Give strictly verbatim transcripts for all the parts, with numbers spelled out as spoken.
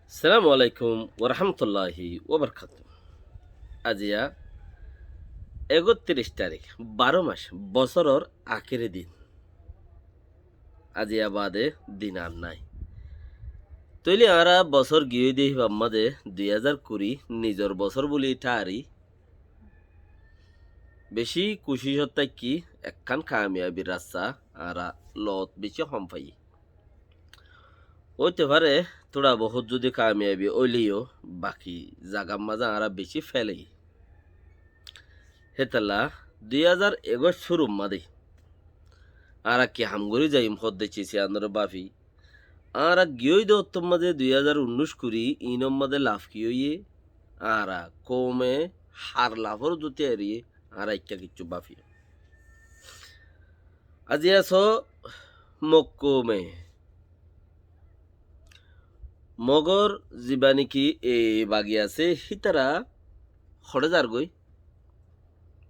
Assalamu alaikum warahmatulláhi wabarakátuhu. Aziya ektiríc tarík, baró mac, bosóror akéri din. Aziya baade din ar nái. Tóile añára bosór giyói de híba mazé dui házar kuri nizor bosór buli thári. Bicí kucícot táki ekkán kamiyabir rasta añára loot bicí hom faiyí. Óite fare, tóra bohút zodi kamiyabi óileyo, baki zagar mazé añára bicí félaiyí. Hétolla dui házar ekuic cúrur mazé añára ki ham gorí zaiyum hoódde cis iánore báfi. Añára giyói de ottór mazé dui házar unnúic kuri iínor mazé laf ki óiye, añára koume har lafór zoti eriye, añára ekká kiccú báfi. Aziya só Mog koume, Mogor ziba niki e bagi asé, hítara hoçé zargói,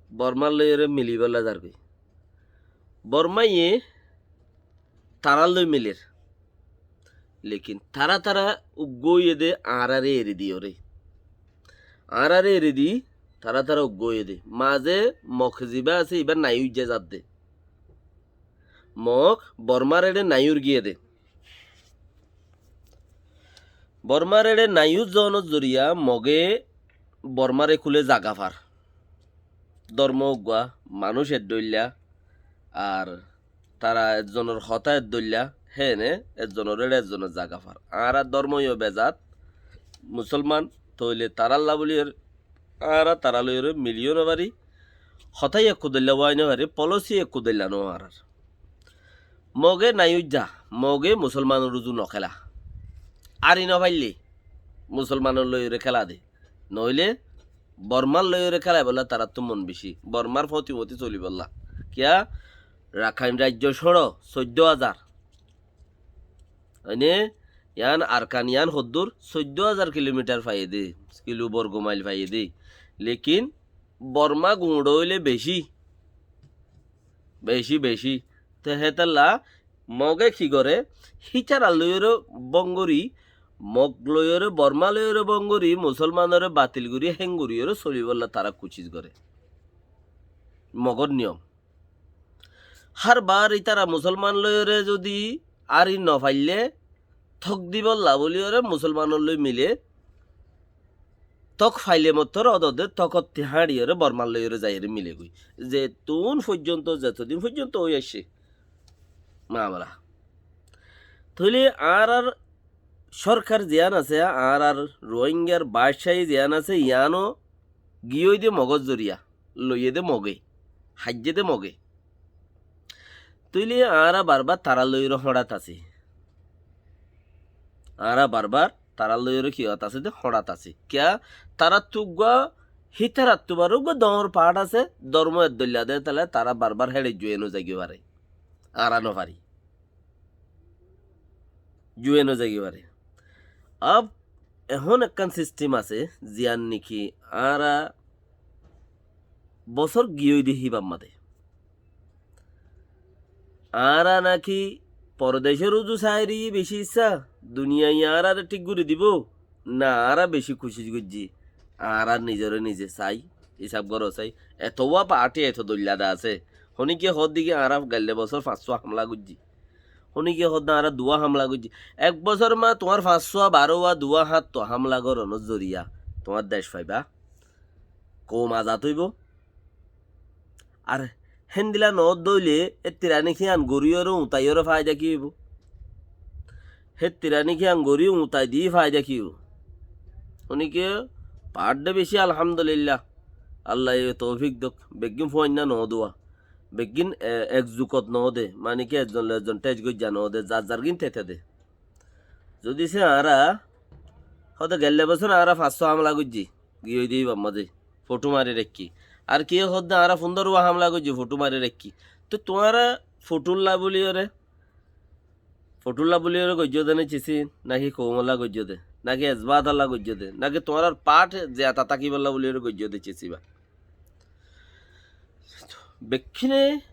Bormár loiyóre milibólla zargói. Bormáye tarár loi miler. Lekin tará tará uggúa óiye de añáráre eri diyóre. Añáráre eri di tará tará uggúa óiye de. Mazé Mog ziba asé, ibá nai uijja zadde. Mog Bormár eçe nai ur giyé de. Bormár eçe nai ur zonor zoriya Moge Bormáre kúle zaga far. Dórmo uggúa, manúic ek dhoilla, ar tara ezzonor hotá ek dhoilla, héne ezzonor eçe ezzone zaga far. Añára dórmo yó bezat, musólman, tóile tarálla buli ar añára tará loiyóre miliyó no fari, hotá yó ekku dhoilla wái no fari, polosí yó ekku dhoilla no añárar. Moge nai uijja, Moge musólmanor uzu no kéla. Ari no faille musólmanor loiyóre kéla de. Noóile Bormár loiyóre kélaibólla taráttu mon bicí. Bormár fóti fóti solibólla. Kiyá? Rakhain raijjo cóñço soiddó házar. Oine, yián Arkan yián hoddúr? Soiddó házar kilomitar faiyé de, kilo borgo mail faiyé de. Lekin Bormá guñço óile bicí, bicí, bicí. Te hétolla Moge ki goré? Hítarar loiyóre bóngori, Mog loiyóre, Bormá loiyóre bóngori, musólmanore batil gorí, héng goríyóre solibólla tará kucíc goré. Mogor niyom. Hár bar ítara musólman loiyóre zodi ari no faille, tók dibólla buliyóre musólmanor loi mile, tók faile mottor odode tókotti háñçiyóre Bormár loiyóre zaiyóre milegói. Zettún foijjonto, zetodin foijjonto ói aiccé mamela. Tóile añárar sórkar ziyán asé, añárar Ruáingar baccaí ziyán asé, yiáno giyói de Mogor zoriya, loiyé de Moge, haijjé de Moge. Tóile añára barbar tará loiyóre hóñçat así. Añára barbar tará loiyóre ki ót así de hóñçat así. Kiyá? Taráttu uggúa, hítarattu baró uggúa doñr paáth asé, dórmo ek dhoilla de, tóile tará barbar héçe juwe no zaigói fare. Añára no fari. Juwe no zaigói fare. Ab ehón ekkán sistem asé, ziyán niki añára bosór giyói de híbar mazé. Añára náki porodecór uzu sairi bicí issá, duniyai añárare thík gorí dibou? Na, añára bicí kucíc goijjí. Añára nizoré nize sai, isab goró sai. Etowá paáthi eto dhoilla de asé. Honíkiye hoódde ki añára gaille bosór fañssúa hamla goijjí. Honíkiye hoódde añára duwá hamla goijjí. Ek bosór ma tuáñr fañssúa, barówá, duwá háñttua hamla gorónor zoriya tuáñr dec faiba. Koum azad óibo. Ar héndilla noódde óile, éttirani kíyan goríyoré uñtaiyóre faida ki óibo? Héttirani kíyan gorí uñtai di faida ki óibo? Honíkiye paáth de bicí, alhamdulillah. Allaye toufik dok. Beggín fuainna noóduwa. Beggín, e, ek zukot noóde. Mani ki ezzon loi ezzon thec goijja noóde. Zar zargín tete de. Zodi se añára, hoóde gaille bosór añára fañssúa hamla goijjí, giyói de híbar mazé, fothu mari raikkí. Ar kiyé hoódde añára fundóruwa hamla goijjí, fothu mari raikkí. Te tuáñra fothulla buliyóre, fothulla buliyóre goijjó de né cisín, náki koumolla goijjó de, náki esbátolla goijjó de, náki tuáñrar paáth ziyata tákibolla buliyóre goijjó de cisíba. Bekkíne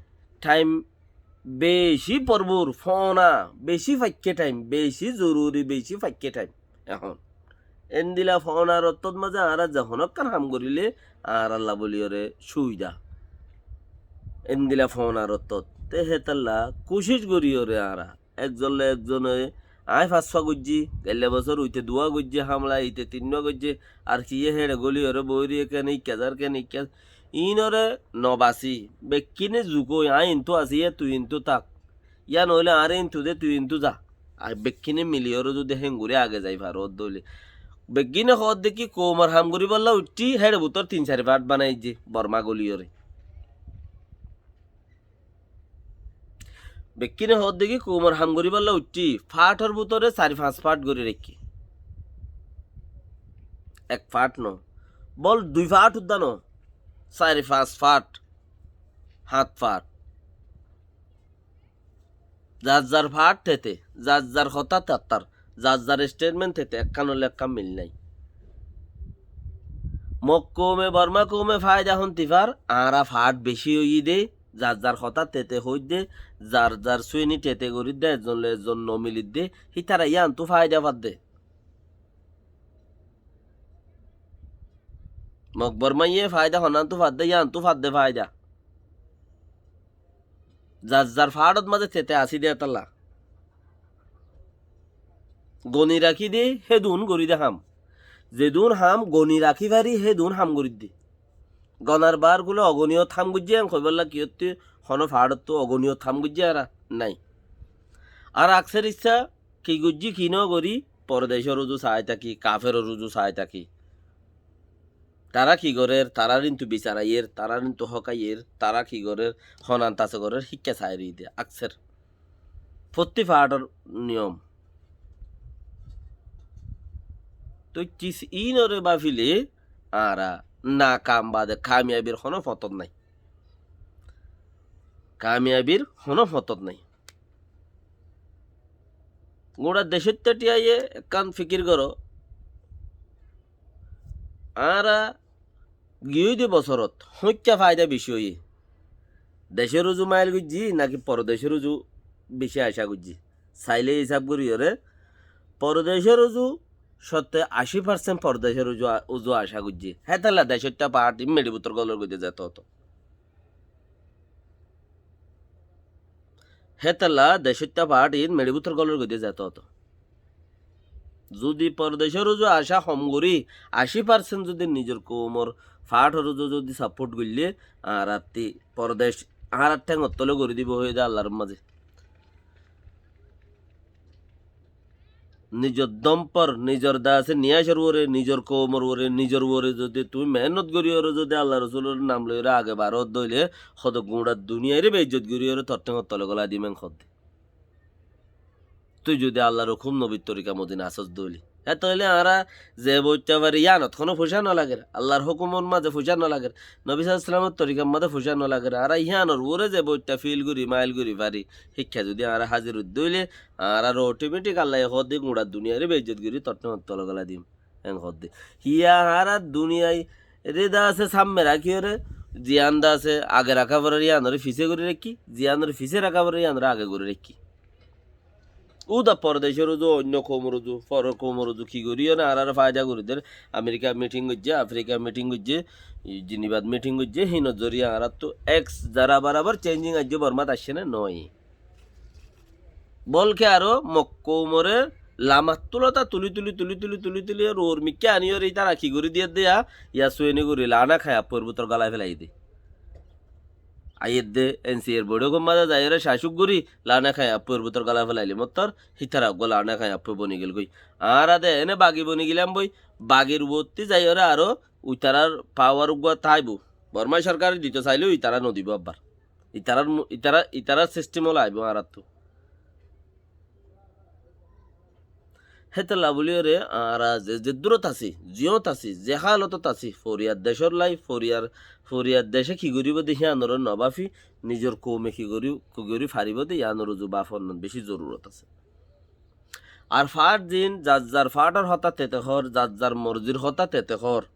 thaim bicí forbur, foóna, bicí faikké thaim, bicí zoruri, bicí faikké thaim. Ehón Endila foónar ottót mazé añára ze honókkán ham goríle añáralla bóliyoré cúida. Endila foónar ottót. Te hétalla kucíc goríyoré añára ekzon loi ekzone, aññí fañsfua goijjí, gailla bosór uite duwá goijjé, hámla ite tinnúa goijjé, ar kiyé héçe góliyoré boóiriye kene ikká zar kene ikká. Iínoré nobasí, bekkíne zukói, aññí intú así, yé tui intú ták. Yá noóile añáre intú de, tui intú za. Ar bekkíne miliyoré zudi héngorí age zai faró dóile. Bekkíne hoódde ki koumor ham goríbolla uiththí, héçe bútor tin sair faáth banaijjé, Bormá góliyoré. Bekkíne hoódde ki koumor ham goríbolla uiththí, faáthor bútore sair fañs faáth gorí raikkí. Ek faáth no, bol dui faáth uddá no, sair fañs faáth, hát faáth. Zar zar faáth tete, zar zar hotá tattar, zar zar estetment tete, ekkán óile ekkán mil nái. Mok koume, Bormá koume fáida hon tifar, añára faáth bicí óiyi dé, zar zar hotá tete hoóidde, zar zar súini tete gorídde, ezzon loi ezzon nomilidde, hítara yíantu fáida fadde. Mok Bormáye fáida honántu fadde, yíantu fadde fáida. Zar zar faáthot mazé tete así dé hétalla. Goni rakí dé, hédun gorí dé ham. Zedun ham goni rakí fari, hédun ham gorídde. Gonar baár gulé ogoniyot ham goijjé, en hoibálla kiyóttu honó faáthottu ogoniyot ham goijjé añára nái. Ar akser issá ki goijjí ki nógorí, porodecór uzu saái táki, kaferor uzu saái táki. Tará ki gorér, tarár intu bisar aiyér, tarár intu hók aiyér, tará ki gorér, honán tase gorér, híkka saái roi dé, akser. Fottí faáthor niyom. Tói tis iínoré báfile añára nakam bade kamiyabir honó fotót nái. Kamiyabir honó fotót nái. Guñça decóitta thíyaye ekkán fikir goró. Añára giyói de bosórot hoóñikka fáida bicí óiye. Decór uzu mail goijjí náki porodecór uzu bicí acá goijjí? Sailé hísab goríyoré porodecór uzu cótte ací parsent porodecór uzu a-, uzu acá goijjí. Hétalla decóitta faáthi meçi bútor gólor goidé zeto hoto. Hétalla decóitta faáthi meçi bútor gólor goidé zeto hoto. Zudi porodecór uzu acá hom gorí, ací parsent zudi nizor koumor faáthor uzu zudi sapót goillé, añárattí porodec añárar théngor tole gorí dibo hoiyé dé Allar mazé. Nizor dómpor, nizor dase niyacor uore, nizor koumor uore, nizor uore zudi tuñí mehénnot goríyoré zudi Allar Rosulor nam loiyóre age baró dóile, hodo guñça duniyairé beizzot goríyoré tor théngor tole gólai dim en hoódde. Tui zudi Allar húkum nobir torika mozin asós dóile. Hétoóile añára ze boitta fari yíanot honó foicá nolager. Allar húkumor mazé foicá nolager. Nobi sallallahu alaihi wasallamor torikar mazé foicá nolager. Añára yíanor uore ze boitta fil gorí, mail gorí fari. Híkka zudi añára házir ói dóile, añárar otometik Allaye hoódde guñça duniyairé beizzot gorí tor théngor tole gólai dim. En hoódde. Híya añára duniyairé dase sámme rakíyoré, ziyán dase age raká forer yíanoré fisé gorí raikkí, ziyánoré fisé raká forer yíanoré age gorí raikkí. Úda porodecór uzu, oinno koumor uzu, foror koumor uzu ki goríyoré añáráre fáida gorí der. Amerika miting goijjé, Afrika miting goijjé, Jinibat miting goijjé, hínor zoriya añáráttu ek zara barabar chenjing aijjé, Bormát aiccé né? Noó. Bolke aró Mok koumoré lamattú lota tulí tulí, tulí tulí, tulí tulí, ruur mikká aníyoré ítara ki gorí diyédde ya, ya sueni gorí lana khai appoir bútor gólai félai dé. Aiyédde en si er boiçókor mazé zaiyóre cacúk gorí, lana khai appoir bútor gólai félailé mottor, hítara uggúa lana khai appoi boni gelgói. Añára de ene bagi boni gilam boi, bagir uottí zaiyóre aró uitarár pawar uggúa táibo. Bormá sorkare dito sailé uitará nodibo abbar. Itarár mu-, itará, itarár sistem ól aibó añáráttu. Hétolla bóliyoré añára ze, ze durot así, ziyót así, ze hálotot así, foriyar decór lai, foriyar, foriyar decé ki goríbo de híanoré nobáfi, nizor koume ki gorí, ki gorí faribó de yíanor uzu báfon bicí zorurot asé. Ar faáth din zar zar faáthor hotá tete hoór, zar zar morzir hotá tete hoór.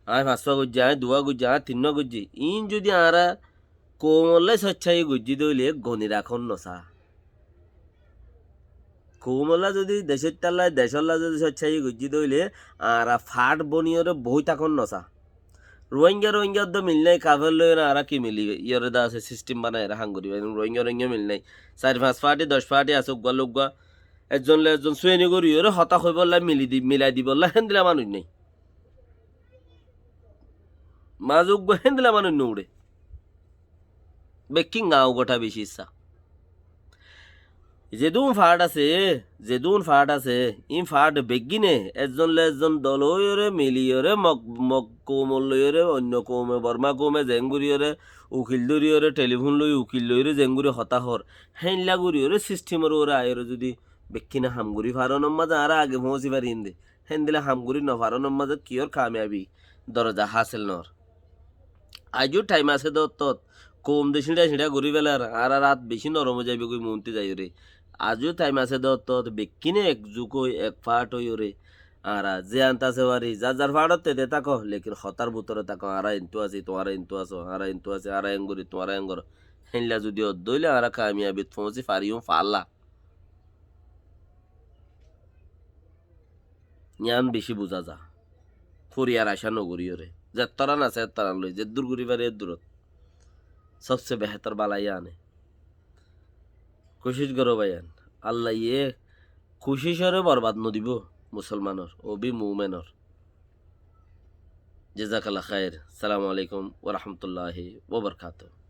Aññí fañswá goijjí, aññí duwá goijjí, aññí tinnúa goijjí. Iín zudi añára koumollá sóiccáye goijjí dóile goni rakón nosá. Koumolla zodi decóttalla, decólla zodi sóccai goijjí dé óile, añára fath boniyóre boói tákon nosá. Ruáingga, Ruáingga edde mil nái, kafer loi añára ki mili, iyóre dé asé sistem banai eré ham gorí, Ruáingga, Ruáingga mil nái. Sair fañs fathi, doc fathi asé, uggúa loi uggúa. Ezzon loi ezzon sueni goríyóre hotá hoibólla mili di-, milai dibolla héndilla manúic nái. Mazé uggúa héndilla manúic no uçé. Bekkín gaño gothá beci issá. Zedún fath asé, zedún fath asé, ín fath beggíne ezzon loi ezzon dol óiyore, miliyore, Mog, Mog koumor loiyore, oinno koume, Borma koume zeén goríyore, ukil dóriyore, telifón loi ukil loiyore zeén gorí hotá hoór, héinla goríyore sistemor uore aiyore zodi bekkíne ham gorí faron, or mazé añára age foóñsi fari endilla. Héndilla ham gorí nofaron, or mazé kiyór kamiyabi doroja hásil no ór. Aijjó thaim asé dé ottót, koum de cíñça cíñça gorí félar, añárar át beci norom ói zaibói goi muúntu zaiyóre. Aijjó thaim asé dé ottót, bekkíne ek zuk ói, ek fath óiyore, añára ziyán asé fari, zar zar fathót tete táko, lekin hotár bútore táko, añára entú así, tuáñra entú asó, añára entú así, añára en gorí, tuáñra en goró. Héinla zodi ódde óile añára kamiyabit foóñsi fariyum falla. Yián beci buzá za. Foriyar acá nogoríyore. Zettóran asé, ettóran loi, zeddúr gorí fari, eddúrot. Sobse behétor bala yiáne. Kucíc goró báiyain. Allaye kucícóre borbad nodibó musolmanor, o bi mumenor. Jezakallah khair. Assalamu alaikum wa rahmatullahi wa barakatuhu.